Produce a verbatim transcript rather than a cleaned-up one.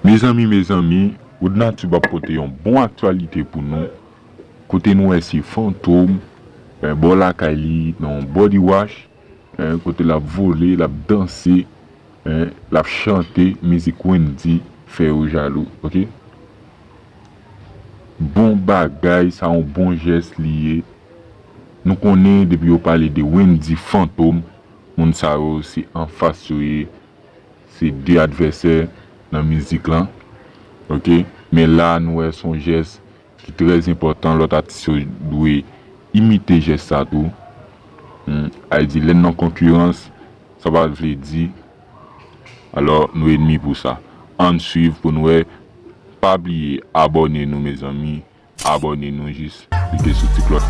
Mezanmi, mezanmi, Woodna Tube ap pote yon bon aktyalite pou nou. Kote nou wè se Fantom, eh, bò lakay li, nan yon body wash, eh, kote l ap vole, l ap danse, eh, l ap chante mizik Wendy, Fè yo jalou, oke? Bon bagay, sa yon bon jès li ye. Nou konnen depi yo pale de Wendy Fantom, moun sa yo se anfas yo ye, se de advèsè nan mizik lan. Oke? Men la nou wè se yon jès ki trè enpòtan, lòt atis yo dwe imite jès sa tou. Hmm, sa vle di lè n nan konkirans, sa pa vle di alò nou enmi pou sa. Ann swiv pou n wè. Pa bliye abòne nou, mezanmi. Abòne nou, jis klike sou ti klòch.